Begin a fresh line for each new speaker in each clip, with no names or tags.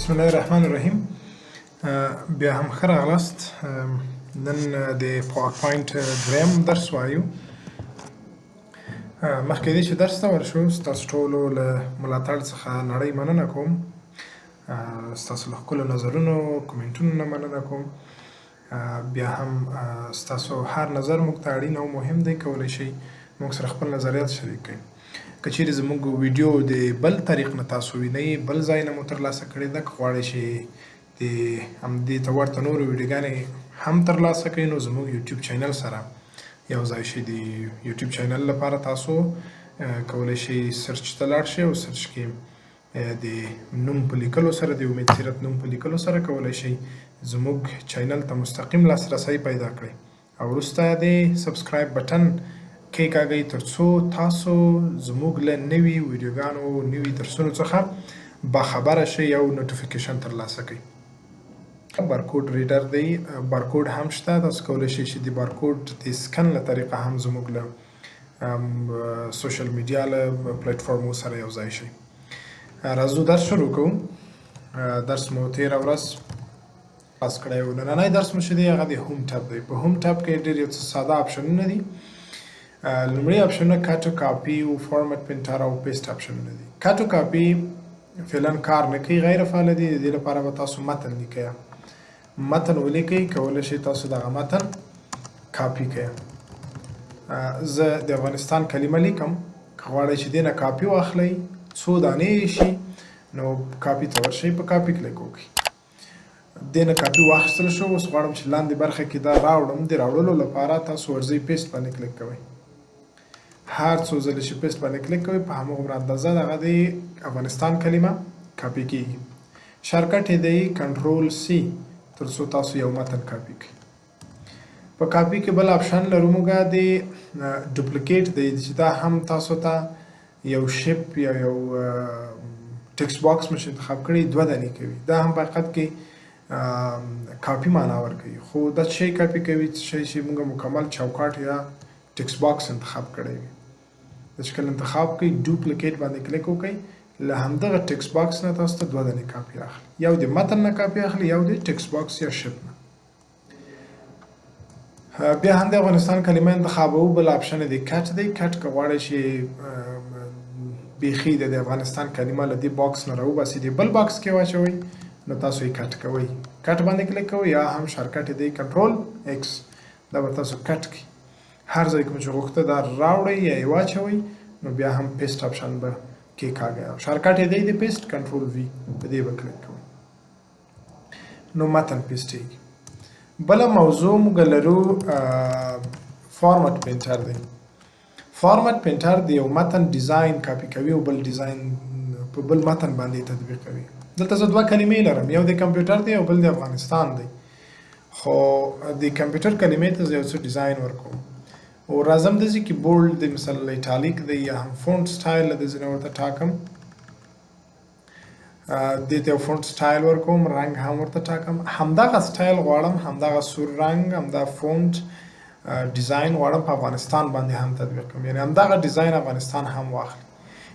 بسم الله الرحمن الرحیم. بیا هم ښه راغلاست. نن د پاورپوینټ دریم درس وایو. مخکې دې چې درس ته ورشو، ستاسو ټولو له ملاتړ څخه نړۍ مننه کوم، ستاسو له ښکلو نظرونو، کومنټونو نه مننه کوم. بیا هم ستاسو هر نظر موږ ته اړین او مهم دی، کولی شئ موږ سره خپل نظریات شریک کړئ. که چیرې زموږ ویډیو د بل طریق نه تاسو وینئ، بل ځای نه مو ترلاسه کړې ده، که غواړئ چې د همدې ته ورته نورو ویډیوګانې هم ترلاسه کړئ، نو زموږ یوټیوب چینل سره یو ځای شئ. د یوټیوب چینل لپاره تاسو کولی شئ search ته لاړ شئ او search کې د نوم په لیکلو سره، د امید سیرت نوم په لیکلو سره کولی شئ زموږ چینل ته مستقیم لاسرسی پیدا کړئ او وروسته د subscribe button کېکاږئ، ترڅو تاسو زموږ له نوي ویډیوګانو، نوي درسونو څخه باخبره شئ او notification ترلاسه کړئ. Barcode reader دی، بارکوډ هم شته. تاسو کولی شئ چې د بارکوډ د scan له طریقه هم زموږ له social media له پلیټفارمو سره یو ځای شئ. راځو درس شروع کوو. درس مو تېره ورځ پاس کړی و. نننی درس مو چې دی هغه د home tab دی. په home tab کې ډېر یو څه ساده آپشنونه دي. لومړی آپشنونه cut و کاپي او format painter او paste آپشنونه دي. cut و کاپي فعلا کار نه کوي، غیر فعال دي. د دې لپاره به تاسو متن لیکئ، متن ولیکئ، کولی شئ تاسو دغه متن کاپي کړئ. زه د افغانستان کلمه لیکم، که غواړئ چې دې نه کاپي واخلئ، څو دانې یې شي، نو کاپي ته ورشئ، په کاپي کلیک وکړئ. دې نه کاپي واخیستل شو. اوس غواړم چې لاندې برخه کې دا راوړم. د راوړلو لپاره تاسو ورځئ paste باندې کلیک کوئ. هر څو ځلې چې paste باندې کلیک کوئ، په همغومره اندازه دغه د افغانستان کلمه کاپي کیږي. shortcut یې دی control C، تر څو تاسو یو متن کاپي کړئ. په کاپي کې بل آپشن لرو موږ، د duplicate دی، چې دا هم تاسو ته یو shape یا یو text box مو چې انتخاب کړی دوه دانې کوي. دا هم په حقیقت کې کاپي معنا ورکوي، خو دا شی کاپي کوي څه شی چې موږ مکمل چوکاټ یا text box انتخاب کړی وي. دا چې کله انتخاب کړئ، duplicate باندې کلیک وکړئ، له همدغه text box نه تاسو ته دوه دانې کاپي اخلي، یو د متن نه کاپي اخلي، یو د text box یا shape نه. بیا هم د افغانستان کلمه انتخابوو. بل آپشن دی cut دی. cut که غواړئ چې بیخي د افغانستان کلمه له دې box نه راوباسي، د بل box کې واچوئ، نو تاسو یې cut کوئ، cut باندې کلیک کوئ، یا هم shortcut دی control X، دا به تاسو cut کړي. هر ځای کوم چې غوښته دا راوړئ یا یې واچوئ، نو بیا هم paste آپشن به کېکاږئ او shortcut یې دی د paste control V، په دې به کلیک کوئ، نو متن پیسټېږي. بله موضوع موږ لرو format painter دی. format painter د یو متن design کاپي کوي او بل design په بل متن باندې تطبیقوي. دلته زه دوه کلمې لرم، یو د کمپیوټر دی او بل د افغانستان دی، خو د کمپیوټر کلمې ته زه یو څه design ورکوم او راځم داسې کې bold دی، مثلا italic دی، یا هم font style له دې ځای نه ورته ټاکم. دې ته یو font style ورکوم، رنګ هم ورته ټاکم. همدغه سټایل غواړم، همدغه سور رنګ، همدا font design غواړم په افغانستان باندې هم تطبیق کړم، یعنی همدغه design افغانستان هم واخلي.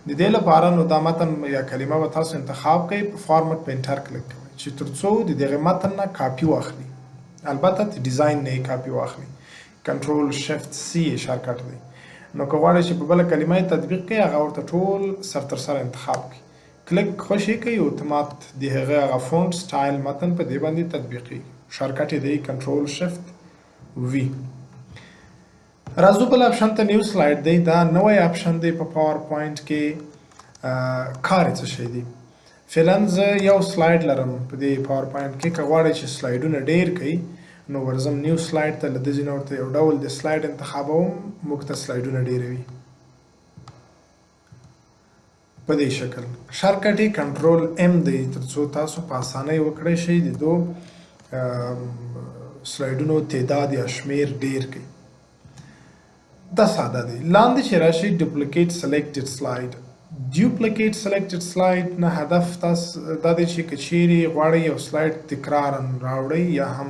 د دې لپاره نو دا متن یا کلمه به تاسو انتخاب کړئ، په format painter کلیک کوئ چې ترڅو د دغه متن نه کاپي واخلي، البته د design نه یې کاپي واخلي. control shift C shortcut دی. نو که غواړئ چې په بله کلمه یې تطبیق کړئ، هغه ورته ټول سر تر سره انتخاب کړئ، کلیک خوشې کړئ، اتومات د هغه هغه font style متن په دې باندې تطبیقېږي. shortcut یې دی control shift V. راځو بل آپشن ته، new slide دی. دا نوی آپشن دی په پاورپوینټ کې. کار یې څه شی دی؟ فعلا زه یو slide لرم په دې پاورپوینټ کې. که غواړئ چې سلایډونه ډیر کړئ، نو ورځم new slide ته، له دې ځای نه ورته یو ډول د slide انتخابوم، موږ ته سلایډونه ډیروي په دې شکل. shortcut یې control M دی، ترڅو تاسو په اسانۍ وکړی شئ د دو سلایډونو تعداد یا شمیر ډیر کړئ. دا ساده دی. لاندې چې راشي duplicate selected slide. Duplicate selected slide نه هدف تاسو دا دی چې که چیرې غواړئ یو slide تکرارا راوړئ یا هم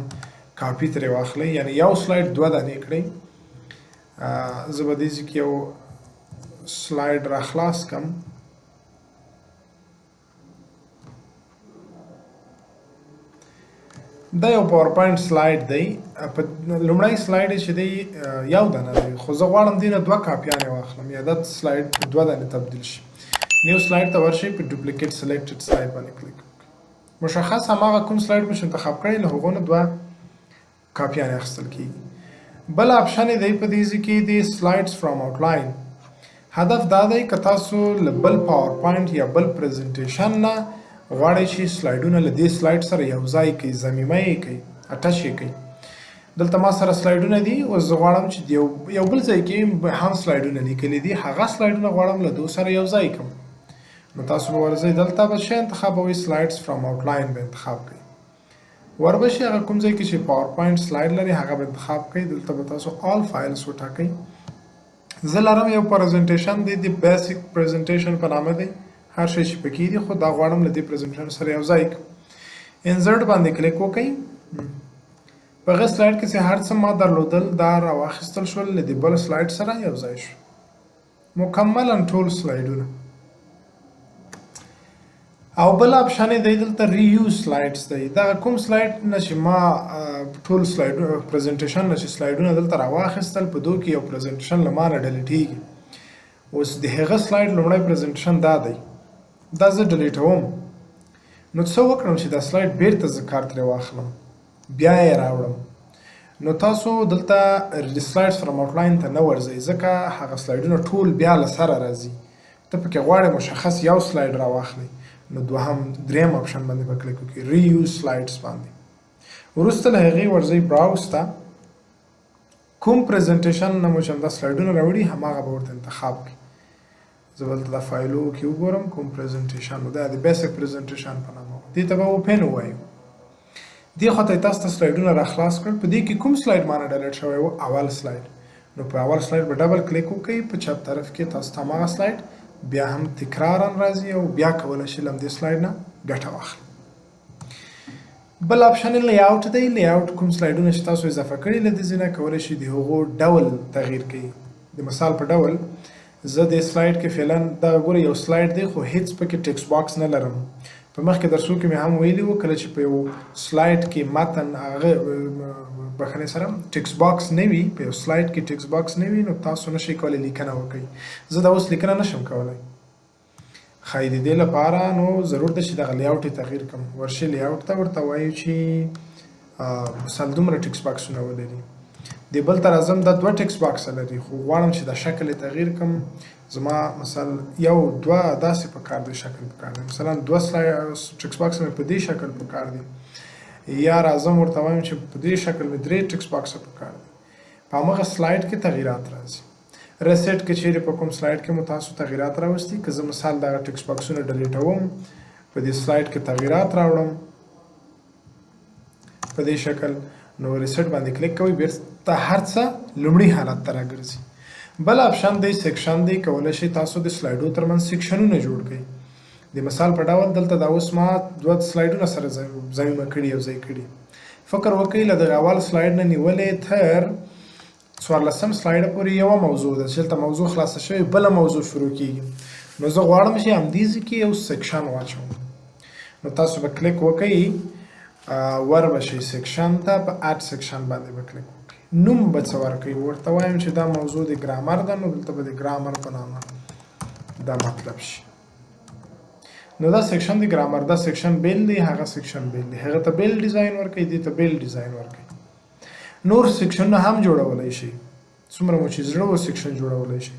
کاپي ترې واخلئ، یعنی یو slide دوه دانې کړئ. زه به دې ځای کې یو slide را خلاص کړم. دا یو پاورپوینټ سلایډ دی. په لومړی سلایډ چې دی یو دانه دی، خو زه غواړم دې نه دوه کاپیانې واخلم یا دا سلایډ په دوه دانې تبدیل شي. new slide ته ورشئ، په duplicate selected slide باندې کلیک وکړئ. مشخص هماغه کوم سلایډ مو چې انتخاب کړی، له هغو نه دوه کاپیانې اخیستل کیږي. بل option دی په دې ځای کې دی slides from outline. هدف دا دی که تاسو له بل پاورپوینټ یا بل presentation نه غواړئ چې سلایډونه له دې سلایډ سره یو ځای کړئ، ضمیمه یې کړئ، attach یې کړئ. دلته ما سره سلایډونه دي، اوس زه غواړم چې یو بل ځای کې هم سلایډونه لیکلي دي، هغه سلایډونه غواړم له دوی سره یو ځای کړم. نو تاسو به ورځئ، دلته به څه انتخابوئ؟ slides from outline به انتخاب کړئ. وربشئ هغه کوم ځای کې چې پاورپوینټ slide لري، هغه به انتخاب کړئ. دلته به تاسو all files وټاکئ. زه لرم یو presentation دی، د basic presentation په نامه دی، هر شی چې پکې دي، خو دا غواړم له دې presentation سره یو ځای کړم. insert باندې کلیک وکړئ. په هغه slide کې چې هر څه ما درلودل، دا راواخیستل شول، له دې بل slide سره یو ځای شو، مکملا ټول سلایډونه. او بل option دی دلته reuse slides دی. دا کوم slide نه چې ما ټول slide presentation نه چې سلایډونه دلته راواخیستل، په دوه کې یو presentation له ما نه delete یږي. اوس د هغه slide لومړی presentation دا دی، دا زه delete وم. نو څه وکړم چې دا slide بیرته زه کار ترې واخلم، بیا یې راوړم؟ نو تاسو دلته slides from outline ته نه ورځئ، ځکه هغه سلایډونه ټول بیا له سره راځي. ته پکې غواړې مشخص یو slide راواخلې، نو دوهم دریم option باندې به کلیک وکړئ، reuse slides باندې. وروسته له هغې ورځئ browse ته، کوم presentation نه مو چې همدا سلایډونه راوړي، هماغه به ورته انتخاب کړئ. زه به دلته د فایلو کې وګورم کوم presentation و. دا د basic presentation په نامه و، دې ته به open ووایو. دې خواته یې تاسو ته سلایډونه را خلاص کړل. په دې کې کوم slide مانه delete شوی و؟ اول slide. نو په اول slide به double click وکړئ. په چپ طرف کې تاسو ته هماغه slide بیا هم تکرارا راځي او بیا کولی شئ له همدې slide نه ګټه واخلئ. بل option layout دی. layout، کوم سلایډونه چې تاسو اضافه کړي له دې ځای نه، کولی شئ د هغو ډول تغییر کړئ. د مثال په ډول زه د slide کې فعلا دا ګوره یو slide دی، خو هیڅ پکې text box نه لرم. په مخکې درسو کې مې هم ویلي وو، کله چې په یو slide کې متن هغه بخښنې سره text box نه وي، په یو slide کې text box نه وي، نو تاسو نشئ کولی لیکنه وکړئ. زه دا اوس لیکنه نشم کولی. ښایي د دې لپاره نو ضرور ده چې دغه layout یې تغییر کړم. ورشي layout ته، ورته وایو چې مثال دومره text box ونه ولري. د بل ته راځم، دا دوه text box لري، خو غواړم چې دا شکل یې تغییر کړم. زما مثلا یو دوه داسې پکار دی، شکل پکار دی، مثلا دوه text box مې په دې شکل پکار دی. یا راځم ورته وایم چې په دې شکل مې درې text box پکار دی. په هماغه slide کې تغییرات راځي. reset، که چیرې په کوم slide کې مو تاسو تغییرات راوستي، که زه مثال دغه text box ونه delete وم، په دې slide کې تغییرات راوړم په دې شکل، نو reset باندې کلیک کوئ، بیرته هر څه لومړي حالت ته راګرځي. بل option دی section دی. کولی شئ تاسو د سلایډو ترمنځ section ونه جوړ کړئ. د مثال په ډول دلته دا اوس ما دوه سلایډونه سره ضمیمه کړي، یو ځای کړي. فکر وکړئ، له دغه اول slide نه نیولې تر 14 slide پورې یوه موضوع ده، چې دلته موضوع خلاصه شوې، بله موضوع شروع کیږي. نو زه غواړم چې همدې ځای کې یو section واچوم. نو تاسو به کلیک وکړئ، ور به شئ section ته، په add section باندې به کلیک وکړئ. نوم به څه ورکوي؟ ورته وایم چې دا موضوع د ګرامر ده، نو دلته به د ګرامر په نامه دا مطلب شي. نو دا section د ګرامر، دا section بیل دی، هغه section بیل دی. هغه ته بیل design ورکوي، دې ته بیل design ورکوي. نور section ونه هم جوړولی شي، څومره مو چې زړه و section جوړولی شي.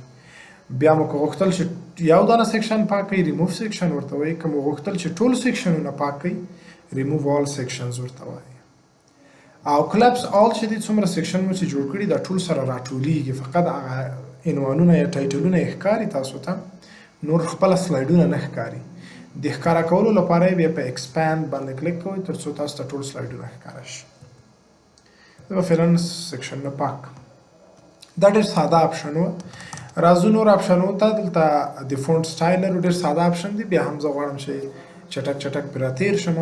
بیا مو که غوښتل چې یو دانه section پاک کړئ، ریموو سیکشن ورته وایي. که مو غوښتل چې ټول section ونه پاک کړئ، ریموو آل سیکشنز ورته وایي. او collapse all چې دي، څومره section مو چې جوړ کړي، دا ټول سره راټولیږي، فقط هغه عنوانونه یا title ونه یې ښکاري تاسو ته، نور خپله سلایډونه نه ښکاري. د ښکاره کولو لپاره یې بیا په expand باندې کلیک کوئ، تر څو تاسو ته ټول سلایډونه ښکاره شي. زه به فعلا section نه پاک. دا ډېر ساده option و. راځو نور option ونو ته. دلته د font style لرو، ډېر ساده option دی، بیا هم زه غواړم چې چټک چټک پرې راتېر شم.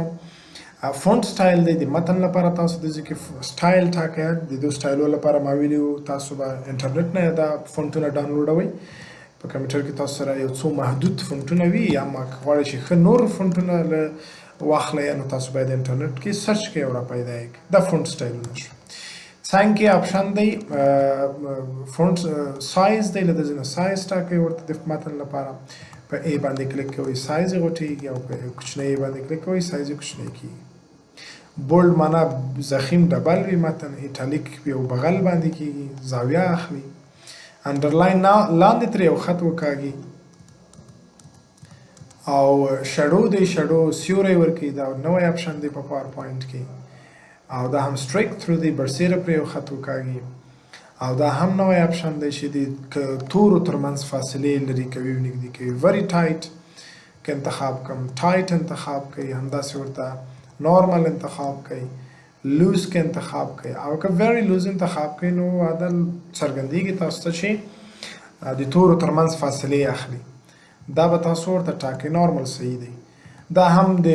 font style دی، د متن لپاره تاسو د ځکه سټایل ټاکئ. د دې سټایلو لپاره ما ویلي وو، تاسو به انټرنیټ نه دا فونټونه ډاونلوډوئ. په کمپیوټر کې تاسو سره یو څو محدود فونټونه وي، یا ما غواړئ چې ښه نور فونټونه له واخلئ، نو تاسو باید انټرنیټ کې search کړئ او را پیدا یې کړئ. دا font سټایلونه شو. څنګ کې option دی font size دی، له دې نه سایز ټاکئ ورته د متن لپاره. په A باندې کلیک کوئ، سایز یې غټېږي، او په کوچنی باندې کلیک کوئ، سایز یې کوچنی کېږي. bold معنا ضخیم ډبل وي متن، italic یو بغل باندې کېږي، زاویه اخلي. underline لاندې ترې یو خط وکاږي، او shadow دی، shadow سیوری ورکوي، دا نوی option دی په PowerPoint کې. او دا هم strikethrough دی، برسېره پرې یو خط وکاږي. او دا هم نوی option دی چې د تورو ترمنځ فاصلې لرې کوي او نږدې کوي. very tight که انتخاب کوم، tight انتخاب کوي، همداسې ورته نورمال انتخاب کوي، loose که انتخاب کوي، او که very loose انتخاب کوي، نو عدل څرګندېږي تاسو ته چې د تورو ترمنځ فاصلې اخلي. دا به تاسو ورته ټاکئ، نورمال صحیح دی. دا هم د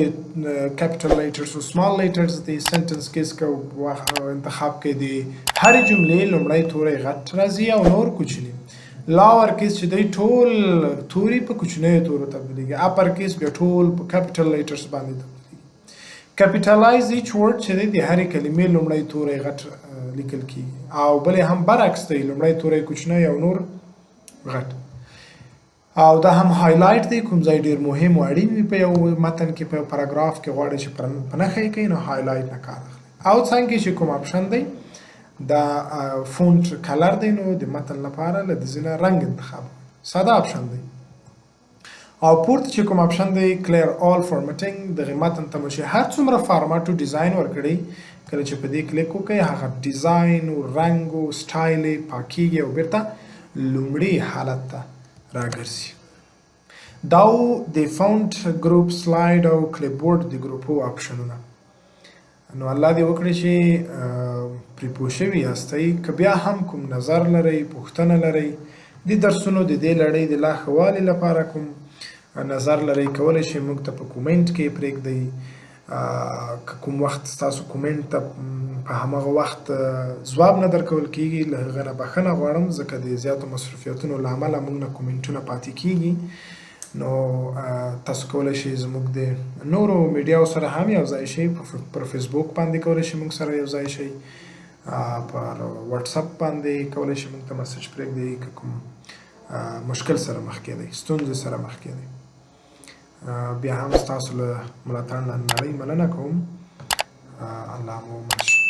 capital letters او small letters دی. sentence case که انتخاب کوي، د هرې جملې لومړی توری غټ راځي او نور کوچني. lower case چې دی، ټول توري په کوچنیو تورو تبدیلیږي. upper case بیا ټول په capital letters باندې تبدیلیږي. capitalize each word چې دی، د هرې کلمې لومړی توری غټ لیکل کیږي، او بلې هم برعکس دی، لومړی توری کوچنی او نور غټ. او دا هم highlight دی، کوم ځای ډیر مهم او اړین وي په یو متن کې، په یو پاراګراف کې، غواړي چې په نښه یې کوي، نو highlight نه کار اخلي. او څنګه چې کوم option دی، دا font color دی، نو د متن لپاره له دې ځینه رنګ انتخاب، ساده option دی. او پورته چې کوم option دی، clear all formatting، دغه متن ته مو چې هر څومره فارمټ او design ورکړي، کله چې په دې کلیک وکړئ، هغه design او رنګ او سټایل یې پاکیږي او بیرته لومړي حالت ته راګرځي. دا و د font group، slide او clipboard د ګروپو آپشنونه. نو الله دې وکړي چې پرې پوه شوي یاستئ. که بیا هم کوم نظر لرئ، پوښتنه لرئ، د درسونو د دې لړۍ د لا ښه والي لپاره کوم نظر لرئ، کولی شئ موږ ته په comment کې پرېږدئ. که کوم وخت ستاسو comment ته په هماغه وخت ځواب نه درکول کیږي، له هغه نه بښنه غواړم، ځکه د زیاتو مصروفیتونو له امله موږ نه کومنټونه پاتې کیږي. نو تاسو کولی شئ زموږ د نورو میډیاو سره هم یو ځای شئ. پر فیسبوک باندې کولی شئ موږ سره یو ځای شئ، پر واتساپ باندې کولی شئ موږ ته message پرېږدئ که کوم مشکل سره مخ کېدئ، ستونزې سره مخ کېدئ. بیا هم ستاسو له ملاتړ نه نړۍ مننه کوم. الله مو مل شه.